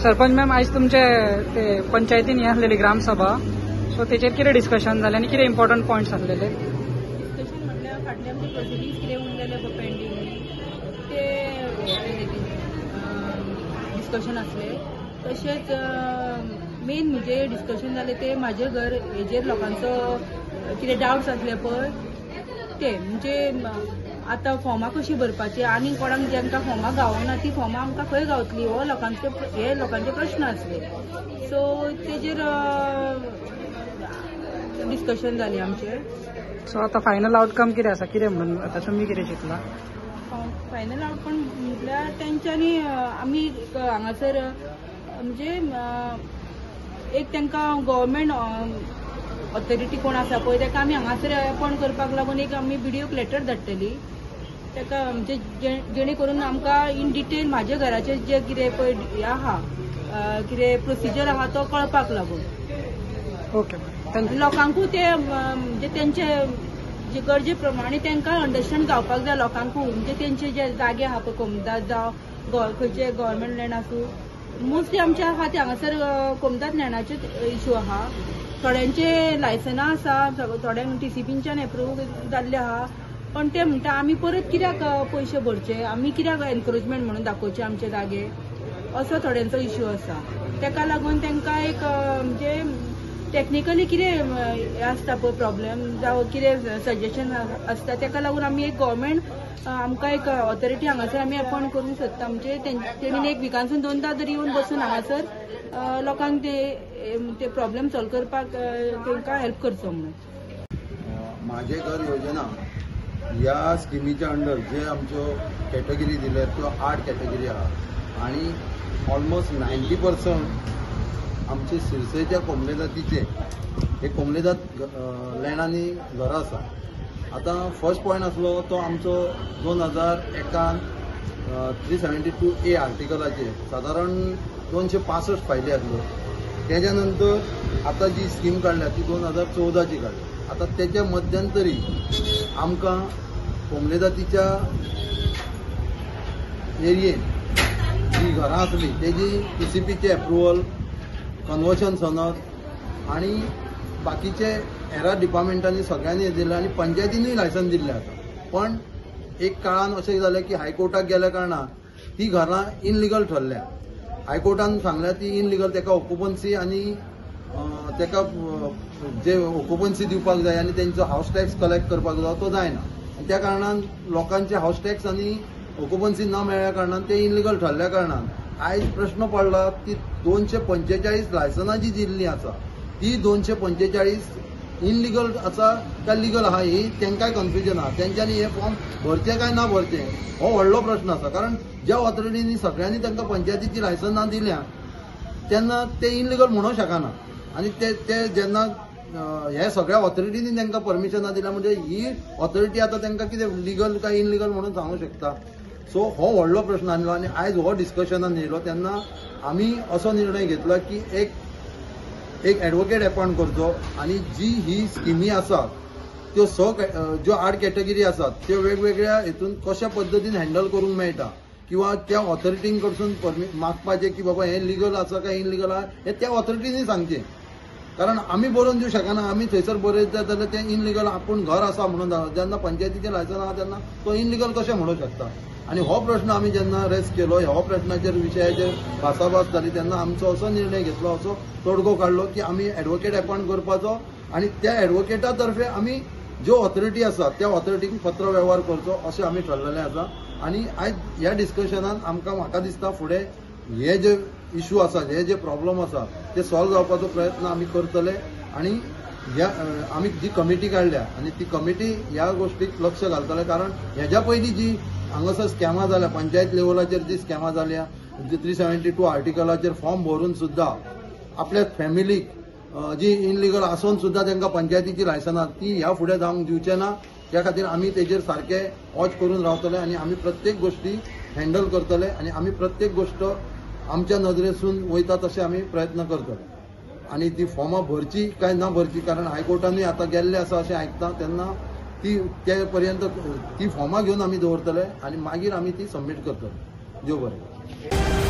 Sarpanch ma'am, आयज तुमचे ते पंचायतीन ही आसलेली ग्रामसभा, सो तेचेर कितें डिस्कशन जालें आनी कितें इम्पॉर्टंट पॉयंट्स आसलेले? डिस्कशन म्हटल्यार फाटले आमचे प्रोसिडींग्स कितें उरलेले पळय पेंडींग ते डिस्कशन आसले. तशेंच मेन म्हणजे डिस्कशन जालें ते म्हाजें घर हेजेर लोकांचो कितें डावट्स आसले पळय ते, म्हणजे आतां फॉर्मां कशीं भरपाची आनी कोणाक जांकां फॉर्मां गावना ती फॉर्मां आमकां खंय गावतली हो लोकांचे हे लोकांचे प्रश्न आसले. सो तेजेर डिस्कशन जालें आमचें. सो आतां फायनल आवटकम कितें आसा, कितें म्हणून आतां तुमी कितें चिंतलां? फायनल आवटकम म्हटल्यार तेंच्यांनी आमी हांगासर म्हणजे एक तांकां गव्हर्मेंट ऑथॉरिटी कोण आसा पळय ताका आमी हांगासर अपॉयंट करपाक लागून एक आमी बीडीओक लेटर धाडटली ताका, म्हणजे जेणे करून आमकां इन डिटेल म्हाज्या घराचें जें कितें पळय हें आहा कितें प्रोसिजर आहा तो कळपाक लागून. Okay, thank you. लोकांकूय ते म्हणजे तेंचे जे गरजे प्रमाणे तांकां अंडरस्टँड जावपाक जाय लोकांकूय, म्हणजे तेंचे जे जागे आहा पळय कोमदाद जावं खंयचे गव्हर्मेंट लँड आसूं, मोस्टली आमचे आहा ते हांगासर कोमदाद लँडाचे इशू आहा. थोड्यांचे लायसनां आसा, थोड्यांक टीसीपींच्यान एप्रूव जाल्ले आहा, पण ते म्हणटा आमी परत कित्याक पयशे भरचे, आमी कित्याक एनक्रोचमेंट म्हणून दाखोवचे आमचे जागे, असो थोड्यांचो इशू आसा. ताका लागून तांकां एक म्हणजे टॅक्निकली कितें आसता पळय प्रॉब्लेम जावं कितें सजेशन आसता ताका लागून आमी एक गव्हर्मेंट आमकां एक ऑथॉरिटी हांगासर आमी अपॉयंट करूंक सोदता, म्हणजे तेणी एक विकांसून दोनदां तरी येवन बसून हांगासर लोकांक ते प्रॉब्लेम सॉल्व करपाक तांकां हेल्प करचो म्हणून. म्हाजें घर योजना ह्या स्किमीच्या अंडर जे आमच्यो कॅटेगरी दिल्या त्यो 8 कॅटेगरी आहा आनी ऑलमोस्ट 90% आमचे सिरसेच्या कोमलेजातीचे हे कोमलेजात लँडांनी घरां आसा. आतां फर्स्ट पॉयंट आसलो तो आमचो 2001 372A आर्टिकलाचेर सादारण 265 फायली आसल्यो. तेज्या नंतर आतां जी स्कीम काडल्या ती 2014ची काडल्या. आतां तेच्या मध्यंतरी आमकां कोमलेजातीच्या एरियेन जी घरां आसली तेजी टीसीपीचे एप्रुवल, कन्वर्शन सनद आनी बाकीचे हेरा डिपार्टमेंटांनी सगळ्यांनी दिलें आनी पंचायतीनूय लायसन दिल्लें आसा. पण एक काळान अशें जालें की हायकोर्टाक गेल्या कारणान ती घरां इनलिगल ठरल्या. हायकोर्टान सांगल्या ती इनलिगल, ताका ऑक्युपन्सी आनी ताका जे ऑक्युपन्सी दिवपाक जाय आनी तेंचो हावस टॅक्स कलेक्ट करपाक जाय तो जायना आनी त्या कारणान लोकांचे हावस टॅक्स आनी ऑक्युपन्सी न मेळ्ळ्या कारणान ते इनलिगल ठरल्या कारणान आयज प्रश्न पडला ती 245 लायसनां जी दिल्लीं आसा ती 245 इनलिगल आसा काय लिगल आहा ही तांकांय कन्फ्युजन आहा. तेंच्यांनी हे फॉर्म भरचे काय ना भरचे हो व्हडलो प्रश्न आसा, कारण ज्या ऑथॉरिटींनी सगळ्यांनी तांकां पंचायतीची लायसनां दिल्या तेन्ना ते इनलिगल म्हणूंक शकना आनी ते ते जेन्ना हे सगळ्या ऑथॉरिटींनी तांकां परमिशनां दिल्या म्हणजे ही ऑथॉरिटी आतां तांकां कितें लिगल काय इनलिगल म्हणून सांगूंक शकता. सो हो व्हडलो प्रश्न आसलो आनी आयज हो डिस्कशनान येयलो तेन्ना आमी असो निर्णय घेतला की एक एक एडवोकेट अपॉयंट करचो आनी जी ही स्किमी आसा त्यो ज्यो 8 कॅटेगरी आसात त्यो वेगवेगळ्या हितून कशा पद्दतीन हँडल करूंक मेळटा किंवा त्या ऑथॉरिटीं कडसून मागपाचें की बाबा हें लिगल आसा काय इनलिगल आहा हें त्या ऑथॉरिटींनी सांगचें, कारण आमी बरोवन दिवंक शकना. आमी थंयसर बरयता जाल्यार तें इनलिगल आपूण घर आसा म्हणून जेन्ना पंचायतीचें लायसन आहा तेन्ना तो इनलिगल कशें म्हणूंक शकता. आनी हो प्रश्न आमी जेन्ना रेस केलो, ह्या प्रश्नाचेर विशयाचेर भासाभास जाली तेन्ना आमचो असो निर्णय घेतलो, असो तोडगो काडलो की आमी एडवोकेट अपॉयंट करपाचो आनी त्या एडवोकेटा तर्फे आमी ज्यो ऑथॉरिटी आसा त्या ऑथॉरिटीक पत्र वेव्हार करचो अशें आमी ठरलेलें आसा. आनी आयज ह्या डिस्कशनान आमकां म्हाका दिसता फुडें हे जे इशू आसा, हे जे प्रॉब्लम आसा ते सॉल्व जावपाचो प्रयत्न आमी करतले आनी ह्या आमी जी कमिटी काडल्या आनी ती कमिटी ह्या गोश्टीक लक्ष घालतले, कारण हेज्या पयलीं जी हांगासर स्कॅमां जाल्या पंचायत लेवलाचेर जी स्कॅमां जाल्या 372 आर्टिकलाचेर फॉर्म भरून सुद्दां आपल्या फॅमिलीक जी इनलिगल आसून सुद्दां तांकां पंचायतीची लायसनां ती ह्या फुडें जावंक दिवचे ना. त्या खातीर आमी तेजेर सारके वॉच करून रावतले आनी आमी प्रत्येक गोश्टी हँडल करतले आनी आमी प्रत्येक गोश्ट आमच्या नदरेसून वयता तशें आमी प्रयत्न करतले. आनी ती फॉर्मां भरची काय ना भरची, कारण हायकोर्टानूय आतां गेल्ले आसा अशें आयकता, तेन्ना ती ते पर्यंत ती फॉर्मां घेवन आमी दवरतले आनी मागीर आमी ती सबमीट करतले. देव बरें.